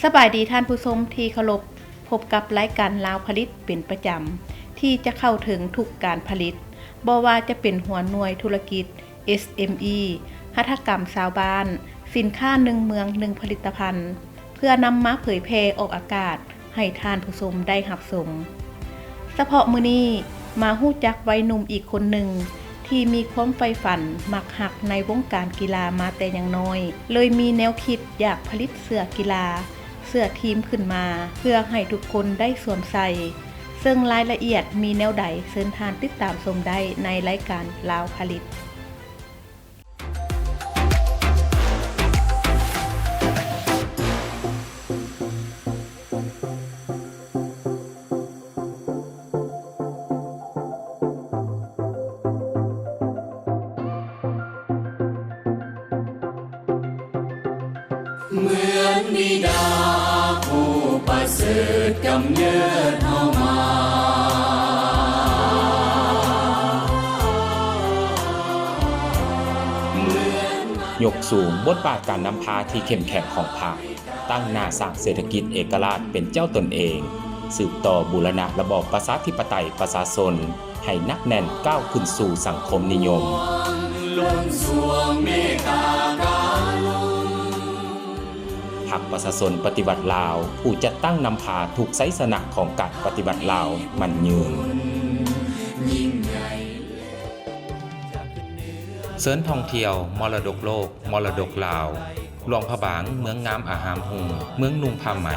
ສະບາຍດີທ່ານຜູ້ຊົມທີ່ເຄົາລົບ, ພົບກັບລາຍການລາວຜະລິດເປັນປະຈຳ ທີ່ຈະເຂົ້າເຖິງທຸກການຜະລິດ, ບໍ່ວ່າຈະເປັນຫົວໜ່ວຍທຸລະກິດ ເອສເອັມອີ, ຫັດຖະກຳຊາວບ້ານ, ສິນຄ້າໜຶ່ງເມືອງໜຶ່ງຜະລິດຕະພັນ, ເພື່ອນຳມາເຜີຍແຜ່ອອກອາກາດໃຫ້ທ່ານຜູ້ຊົມໄດ້ຮັບຊົມ. ສະເພາະມື້ນີ້ ມາຮູ້ຈັກໄວໜຸ່ມອີກຄົນໜຶ່ງ ທີ່ມີຄວາມໃຝ່ຝັນມັກຮັກໃນວົງການກິລາມາແຕ່ຍັງນ້ອຍ, ເລີຍມີແນວຄິດຢາກຜະລິດເສື້ອກິລາ, ເສື້ອທີມຂຶ້ນມາ ເພື່ອໃຫ້ທຸກຄົນໄດ້ສວມໃສ່. ເຊິ່ງລາຍລະອຽດມີແນວໃດ, ເຊີນທ່ານຕິດຕາມຊົມໄດ້ໃນລາຍການລາວຜະລິດ. ເໝືອນບິດາຜູ້ປະເສີດກຳເນີດເຮົາມາ. ຍົກສູງບົດບາດການນຳພາທີ່ເຂັ້ມແຂງຂອງພັກ, ຕັ້ງໜ້າສ້າງເສດຖະກິດເອກະລາດເປັນເຈົ້າຕົນເອງ, ສືບຕໍ່ບູລະນະລະບອບປະຊາທິປະໄຕປະຊາຊົນ ໃຫ້ໜັກແໜ້ນກ້າວຂຶ້ນສູ່ສັງຄົມນິຍົມ. ພັກປະຊາຊົນປະຕິວັດລາວ ຜູ້ຈັດຕັ້ງນຳພາທຸກໄຊຊະນະຂອງການປະຕິວັດລາວໝັ້ນຍືນ. ເຊີນທ່ອງທ່ຽວມໍລະດົກໂລກ ມໍລະດົກລາວ, ຫຼວງພະບາງ ເມືອງງາມອາຮາມຮຸ່ງ, ເມືອງນຸ່ງຜ້າໄໝ,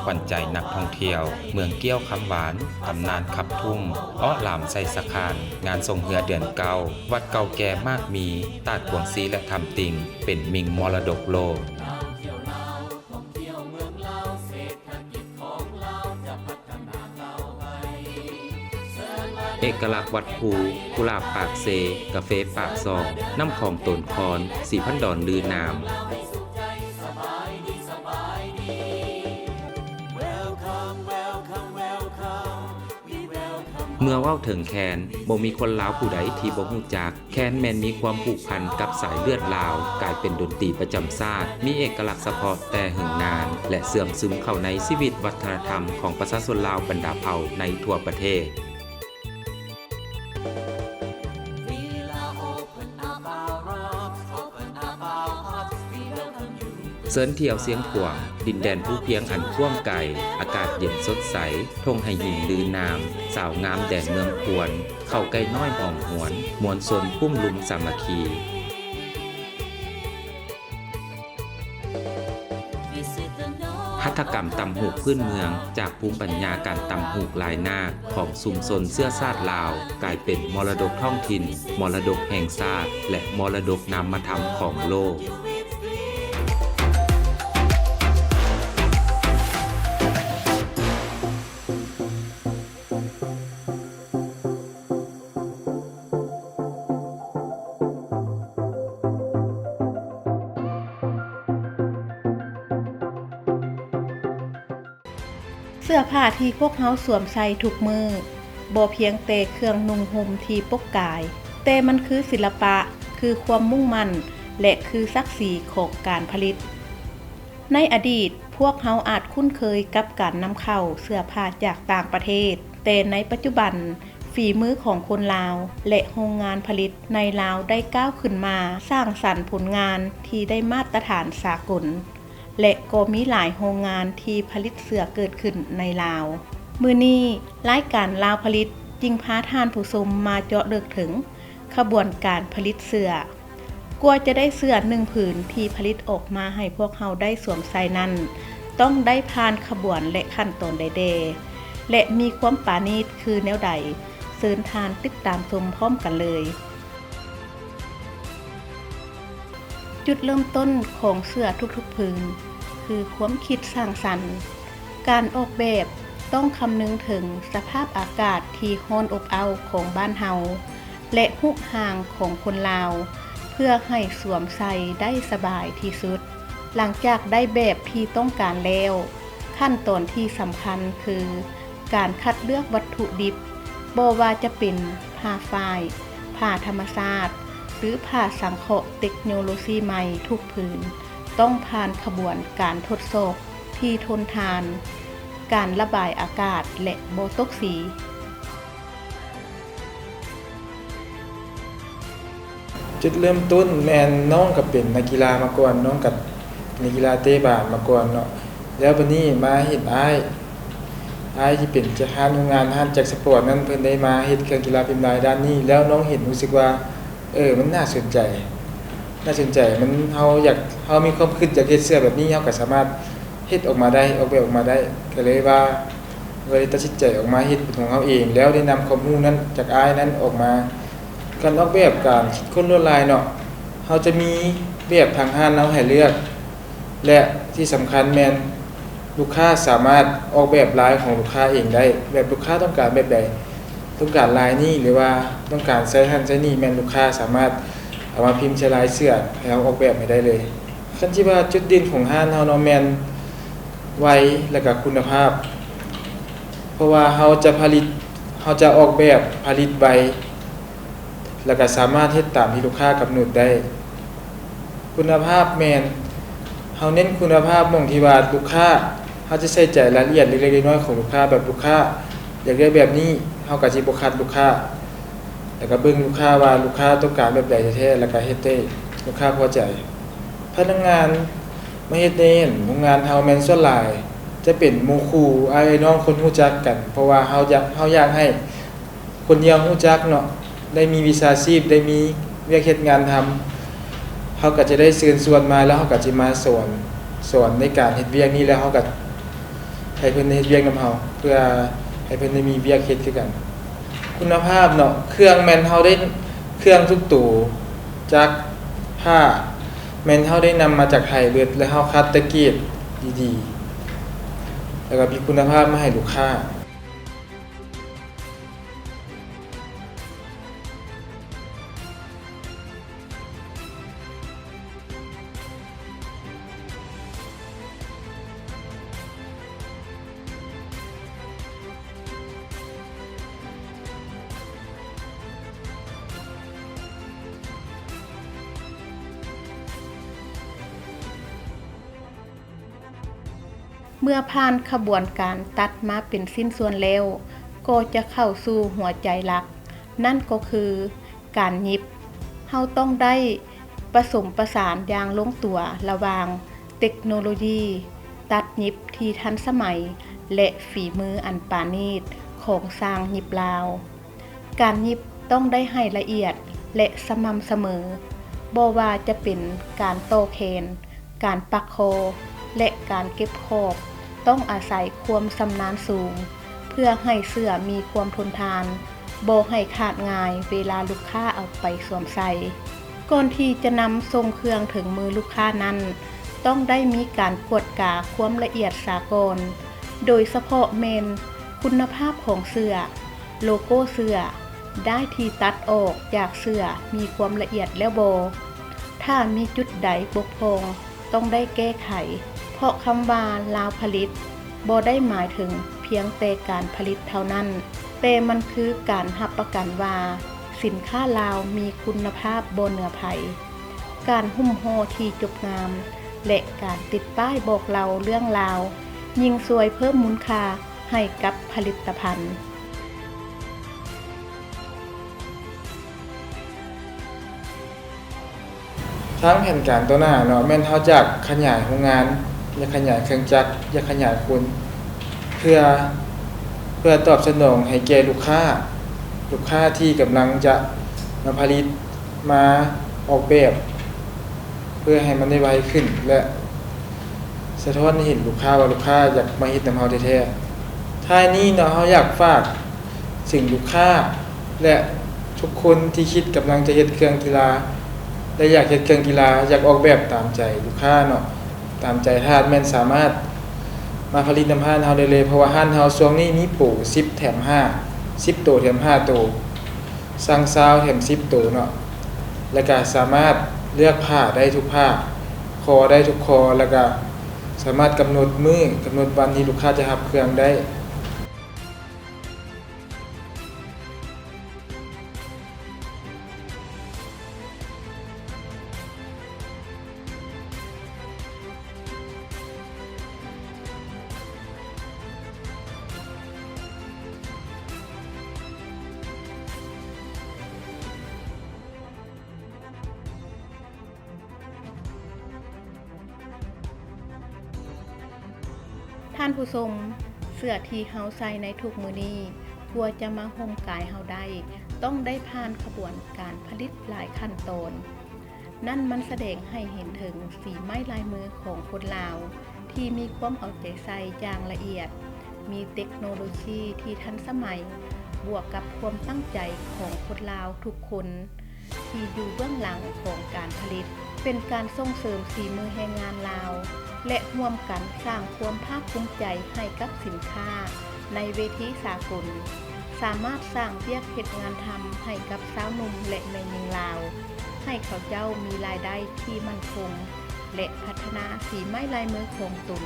ຂວັນໃຈນັກທ່ອງທ່ຽວ, ເມືອງກ້ຽວຄຳຫວານ, ຕຳນານຂັບທຸ່ມ, ເອາະຫຼາມໄຊສະຄານ, ງານສົ່ງເຮືອເດືອນເກົ້າ, ວັດເກົ່າແກ່ໝາກມີ, ຕາດກວາງຊີ ແລະ ຖ້ຳຕິ່ງ ເປັນມິ່ງມໍລະດົກໂລກ. ເອກະລັກວັດພູ, ກຸຫຼາບປາກເຊ, ກາເຟປາກຊ່ອງ, ນ້ຳຂອງໂຕນຄອນ, ສີພັນດອນລືນາມ. ເມື່ອເວົ້າເຖິງແຄນ, ບໍ່ມີຄົນລາວຜູ້ໃດທີ່ບໍ່ຮູ້ຈັກ. ແຄນແມ່ນມີຄວາມຜູກພັນກັບສາຍເລືອດລາວ, ກາຍເປັນດົນຕີປະຈຳຊາດ, ມີເອກະລັກສະເພາະແຕ່ເຫິງນານ ແລະ ເຊື່ອມຊຶມເຂົ້າໃນຊີວິດວັດທະນະທຳຂອງປະຊາຊົນລາວບັນດາເຜົ່າໃນທົ່ວປະເທດ. ເຊີນທ່ຽວຊຽງຂວາງ, ດິນແດນພູພຽງອັນກວ້າງໄກ, ອາກາດເຢັນສົດໃສ, ທົ່ງໄຫຫີນລືນາມ, ສາວງາມແດນເມືອງພວນ, ເຂົ້າໃກ້ນ້ອຍຫອມຫວນ, ມວນຊົນກຸ້ມລຸມສາມັກຄີ. ຫັດຖະກຳຕ່ຳຫູກພື້ນເມືອງ ຈາກພູມປັນຍາການຕ່ຳຫູກລາຍນາກຂອງຊຸມຊົນເຊື້ອຊາດລາວ ກາຍເປັນມໍລະດົກທ້ອງຖິ່ນ, ມໍລະດົກແຫ່ງຊາດ ແລະ ມໍລະດົກນາມມະທຳຂອງໂລກ. ເສື້ອຜ້າທີ່ພວກເຮົາສວມໃສ່ທຸກມື້ ບໍ່ພຽງແຕ່ເຄື່ອງນຸ່ງຫົ່ມທີ່ປົກກາຍ, ແຕ່ມັນຄືສິລະປະ, ຄືຄວາມມຸ່ງໝັ້ນ ແລະ ຄືສັກສີຂອງການຜະລິດ. ໃນອະດີດ, ພວກເຮົາອາດຄຸ້ນເຄີຍກັບການນຳເຂົ້າເສື້ອຜ້າຈາກຕ່າງປະເທດ, ແຕ່ໃນປັດຈຸບັນ, ຝີມືຂອງຄົນລາວ ແລະ ໂຮງງານຜະລິດໃນລາວໄດ້ກ້າວຂຶ້ນມາສ້າງສັນຜົນງານທີ່ໄດ້ມາດຕະຖານສາກົນ ແລະ ກໍມີຫຼາຍໂຮງງານທີ່ຜະລິດເສື້ອເກີດຂຶ້ນໃນລາວ. ມື້ນີ້, ລາຍການລາວຜະລິດຈຶ່ງພາທ່ານຜູ້ຊົມມາເຈາະເລິກເຖິງຂະບວນການຜະລິດເສື້ອ. ກວ່າຈະໄດ້ເສື້ອໜຶ່ງຜືນທີ່ຜະລິດອອກມາໃຫ້ພວກເຮົາໄດ້ສວມໃສ່ນັ້ນ, ຕ້ອງໄດ້ຜ່ານຂະບວນ ແລະ ຂັ້ນຕອນໃດແດ່ ແລະ ມີຄວາມປານີດຄືແນວໃດ, ເຊີນທ່ານຕິດຕາມຊົມພ້ອມກັນເລີຍ. ຈຸດເລີ່ມຕົ້ນຂອງເສື້ອທຸກໆຜືນ ຄືຄວາມຄິດສ້າງສັນ. ການອອກແບບຕ້ອງຄຳນຶງເຖິງສະພາບອາກາດທີ່ຮ້ອນອົບເອົ້າຂອງບ້ານເຮົາ ແລະ ຮູບຮ່າງຂອງຄົນລາວ ເພື່ອໃຫ້ສວມໃສ່ໄດ້ສະບາຍທີ່ສຸດ. ຫຼັງຈາກໄດ້ແບບທີ່ຕ້ອງການແລ້ວ, ຂັ້ນຕອນທີ່ສຳຄັນຄືການຄັດເລືອກວັດຖຸດິບ, ບໍ່ວ່າຈະເປັນຜ້າຝ້າຍ, ຜ້າທຳມະຊາດ ຫຼື ຜ້າສັງເຄາະເຕັກໂນໂລຊີໃໝ່ທຸກຜືນ ຕ້ອງຜ່ານຂະບວນການທົດສອບ ທີ່ທົນທານການລະບາຍອາກາດ ແລະ ບໍ່ຕົກສີ. ຈຸດເລີ່ມຕົ້ນແມ່ນນ້ອງກໍເປັນນັກກິລາມາກ່ອນ, ນ້ອງກໍເປັນນັກກິລາເຕະບານມາກ່ອນເນາະ, ແລ້ວບັດນີ້ມາເຫັນອ້າຍ, ອ້າຍທີ່ເປັນເຈົ້າ ຮ້ານໂຮງງານ ຮ້ານຈັກສະປອດນັ້ນ ເພິ່ນໄດ້ມາເຮັດເຄື່ອງກິລາພິມລາຍດ້ານນີ້ ແລ້ວນ້ອງເຫັນ ຮູ້ສຶກວ່າ ເອີ ມັນໜ້າສົນໃຈ, ໜ້າສົນໃຈ, ມັນ ເຮົາຢາກ, ເຮົາມີຄວາມຄິດຢາກເຮັດເສື້ອແບບນີ້ ເຮົາກໍສາມາດເຮັດອອກມາໄດ້, ອອກແບບອອກມາໄດ້, ກໍເລີຍວ່າ ກໍເລີຍຕັດສິນໃຈອອກມາເຮັດເປັນຂອງເຮົາເອງ ແລ້ວໄດ້ນຳຄວາມຮູ້ນັ້ນຈາກອ້າຍນັ້ນອອກມາ. ການອອກແບບ, ການຄິດຄົ້ນລວດລາຍເນາະ, ເຮົາຈະມີແບບທາງຮ້ານເຮົາໃຫ້ເລືອກ ແລະ ທີ່ສຳຄັນແມ່ນ ລູກຄ້າສາມາດອອກແບບລາຍຂອງລູກຄ້າເອງໄດ້, ແບບລູກຄ້າຕ້ອງການແບບໃດ, ຕ້ອງການລາຍນີ້ ຫຼືວ່າຕ້ອງການໃສ່ຫັ້ນໃສ່ນີ້ ແມ່ນລູກຄ້າສາມາດເອົາມາພິມໃສ່ລາຍເສື້ອໃຫ້ເຮົາອອກແບບໃຫ້ໄດ້ເລີຍ. ຄັນຊິວ່າຈຸດເດັ່ນຂອງຮ້ານເຮົາເນາະ ແມ່ນໄວ ແລະ ກະຄຸນນະພາບ, ເພາະວ່າເຮົາຈະຜະລິດ, ເຮົາຈະອອກແບບ, ຜະລິດໄວ ແລະ ກະສາມາດເຮັດຕາມທີ່ລູກຄ້າກຳນົດໄດ້. ຄຸນນະພາບແມ່ນ ເຮົາເນັ້ນຄຸນນະພາບໝ່ອງທີ່ວ່າລູກຄ້າ, ເຮົາຈະໃສ່ໃຈລາຍລະອຽດເລັກໆນ້ອຍໆຂອງລູກຄ້າ, ແບບລູກຄ້າຢາກໄດ້ແບບນີ້ ເຮົາກໍຊິບໍ່ຂັດລູກຄ້າ, ແລ້ວກໍເບິ່ງລູກຄ້າວ່າລູກຄ້າຕ້ອງການແບບໃດແທ້ໆ ແລ້ວກໍເຮັດໃຫ້ລູກຄ້າພໍໃຈ. ພະນັກງານມາເຮັດໃນໂຮງງານເຮົາແມ່ນສ່ວນຫຼາຍຈະເປັນໝູ່ຄູ່ ອ້າຍເອື້ອຍນ້ອງຄົນຮູ້ຈັກກັນ, ເພາະວ່າເຮົາຢາກ, ເຮົາຢາກໃຫ້ ຄົນທີ່ເຮົາຮູ້ຈັກເນາະ ໄດ້ມີວິຊາຊີບ, ໄດ້ມີວຽກເຮັດງານທຳ, ເຮົາກໍຈະໄດ້ເຊີນຊວນມາ ແລ້ວເຮົາກໍຈະມາສອນ, ສອນໃນການເຮັດວຽກນີ້ ແລ້ວເຮົາກໍໃຫ້ເພິ່ນໄດ້ເຮັດວຽກນຳເຮົາ ເພື່ອໃຫ້ເພິ່ນໄດ້ມີວຽກເຮັດຄືກັນ. ຄຸນນະພາບເນາະ, ເຄື່ອງແມ່ນເຮົາໄດ້, ເຄື່ອງທຸກໂຕ, ຈັກ, ຜ້າ ແມ່ນເຮົາໄດ້ນຳມາຈາກໄທເບິດ ແລະ ເຮົາຄັດແພັກເກດດີໆ ແລ້ວກໍມີຄຸນນະພາບມາໃຫ້ລູກຄ້າ. ເມື່ອຜ່ານຂະບວນການຕັດມາເປັນຊິ້ນສ່ວນແລ້ວ, ກໍຈະເຂົ້າສູ່ຫົວໃຈຫຼັກ, ນັ້ນກໍຄື ການຫຍິບ. ເຮົາຕ້ອງໄດ້ປະສົມປະສານຢ່າງລົງຕົວລະຫວ່າງເຕັກໂນໂລຢີຕັດຫຍິບທີ່ທັນສະໄໝ ແລະ ຝີມືອັນປານີດຂອງຊ່າງຫຍິບລາວ. ການຫຍິບຕ້ອງໄດ້ໃຫ້ລະອຽດ ແລະ ສະໝ່ຳສະເໝີ, ບໍ່ວ່າຈະເປັນການຕໍ່ແຂນ, ການປັກຄໍ ແລະ ການເກັບຂອບ ຕ້ອງອາໄສຄວາມຊຳນານສູງ ເພື່ອໃຫ້ເສື້ອມີຄວາມທົນທານ, ບໍ່ໃຫ້ຂາດງ່າຍເວລາລູກຄ້າເອົາໄປສວມໃສ່. ກ່ອນທີ່ຈະນຳສົ່ງເຄື່ອງເຖິງມືລູກຄ້ານັ້ນ, ຕ້ອງໄດ້ມີການກວດກາຄວາມລະອຽດສາກ່ອນ, ໂດຍສະເພາະແມ່ນຄຸນນະພາບຂອງເສື້ອ, ໂລໂກ້ເສື້ອ, ດ້າຍທີ່ຕັດອອກຈາກເສື້ອມີຄວາມລະອຽດແລ້ວບໍ່? ຖ້າມີຈຸດໃດບົກຜ່ອງ, ຕ້ອງໄດ້ແກ້ໄຂ, ເພາະຄຳວ່າລາວຜະລິດ ບໍ່ໄດ້ໝາຍເຖິງພຽງແຕ່ການຜະລິດເທົ່ານັ້ນ, ແຕ່ມັນຄືການຮັບປະກັນວ່າສິນຄ້າລາວມີຄຸນນະພາບບໍ່ເໜືອໃຜ. ການຫຸ້ມຫໍ່ທີ່ຈົບງາມ ແລະ ການຕິດປ້າຍບອກເລົ່າເລື່ອງລາວ ຍິ່ງຊ່ວຍເພີ່ມມູນຄ່າໃຫ້ກັບຜະລິດຕະພັນ. ທາງແຜນການຕໍ່ໜ້າເນາະ ແມ່ນເຮົາຈະຂະຫຍາຍໂຮງງານ, ຢາກຂະຫຍາຍເຄື່ອງຈັກ, ຢາກຂະຫຍາຍຄົນ ເພື່ອ, ເພື່ອຕອບສະໜອງໃຫ້ແກ່ລູກຄ້າ, ລູກຄ້າທີ່ກຳລັງຈະມາຜະລິດ, ມາອອກແບບ ເພື່ອໃຫ້ມັນໄດ້ໄວຂຶ້ນ ແລະ ສະທ້ອນໃຫ້ເຫັນລູກຄ້າວ່າລູກຄ້າຢາກມາເຮັດນຳເຮົາແທ້ໆ. ທ້າຍນີ້ເນາະ, ເຮົາຢາກຝາກເຖິງລູກຄ້າ ແລະ ທຸກຄົນທີ່ຄິດກຳລັງຈະເຮັດເຄື່ອງກິລາ ແລະ ຢາກເຮັດເຄື່ອງກິລາ, ຢາກອອກແບບຕາມໃຈລູກຄ້າເນາະ, ຕາມໃຈທ່ານ, ແມ່ນສາມາດມາຜະລິດນຳຮ້ານເຮົາໄດ້ເລີຍ, ເພາະວ່າຮ້ານເຮົາຊ່ວງນີ້ມີໂປສິບແຖມຫ້າ, ສິບໂຕແຖມຫ້າໂຕ. ສັ່ງຊາວແຖມສິບໂຕເນາະ, ແລ້ວກະສາມາດເລືອກຜ້າໄດ້ທຸກຜ້າ, ຄໍໄດ້ທຸກຄໍ, ແລ້ວກະສາມາດກຳນົດມື້, ກຳນົດວັນທີ່ລູກຄ້າຈະຮັບເຄື່ອງໄດ້. ເ ທ່ານຜູ້ຊົມ, ເສື້ອທີ່ເຮົາໃສ່ໃນທຸກມື້ນີ້ ກວ່າຈະມາຫົ່ມກາຍເຮົາໄດ້ ຕ້ອງໄດ້ຜ່ານຂະບວນການຜະລິດຫຼາຍຂັ້ນຕອນ. ນັ້ນມັນສະແດງໃຫ້ເຫັນເຖິງສີໄມ້ລາຍມືຂອງຄົນລາວ ທີ່ມີຄວາມເອົາໃຈໃສ່ຢ່າງລະອຽດ, ມີເຕັກໂນໂລຊີທີ່ທັນສະໄໝ, ບວກກັບຄວາມຕັ້ງໃຈຂອງຄົນລາວທຸກຄົນ ທີ່ຢູ່ເບື້ອງຫຼັງຂອງການຜະລິດ, ເປັນການສົ່ງເສີມຝີມືແຮງງານລາວ ແລະ ຮ່ວມກັນສ້າງຄວາມພາກພູມໃຈໃຫ້ກັບສິນຄ້າໃນເວທີສາກົນ, ສາມາດສ້າງວຽກເຮັດງານທຳໃຫ້ກັບຊາວໜຸ່ມ ແລະ ແມ່ຍິງລາວ, ໃຫ້ເຂົາເຈົ້າມີລາຍໄດ້ທີ່ໝັ້ນຄົງ ແລະ ພັດທະນາສີໄມ້ລາຍມືຂອງຕົນ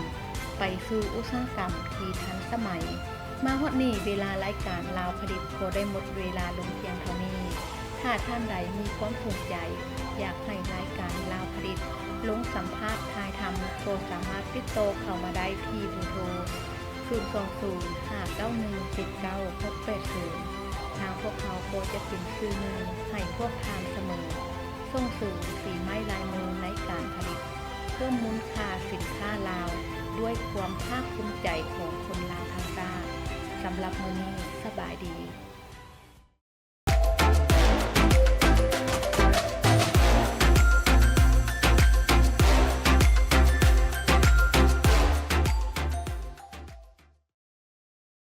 ໄປສູ່ອຸດສາຫະກຳທີ່ທັນສະໄໝ. ມາຮອດນີ້ ເວລາລາຍການລາວຜະລິດກໍໄດ້ໝົດເວລາລົງພຽງເທົ່ານີ້. ຖ້າທ່ານໃດມີຄວາມສົນໃຈ ຢາກໃຫ້ລາຍການລາວຜະລິດລົງສຳພາດຖ່າຍທຳ ກໍສາມາດຕິດຕໍ່ເຂົ້າມາໄດ້ທີ່ເບີໂທ ສູນສອງສູນ ຫ້າເກົ້າໜຶ່ງ ເຈັດເກົ້າຫົກແປດສູນ. ທາງພວກເຮົາກໍຈະເປັນສື່ໜຶ່ງໃຫ້ພວກທ່ານສະເໝີ, ສົ່ງເສີມຝີໄມ້ລາຍມືໃນການຜະລິດ, ເພີ່ມມູນຄ່າສິນຄ້າລາວ ດ້ວຍຄວາມພາກພູມໃຈຂອງຄົນລາວທັງຊາດ. ສຳລັບມື້ນີ້ ສະບາຍດີ.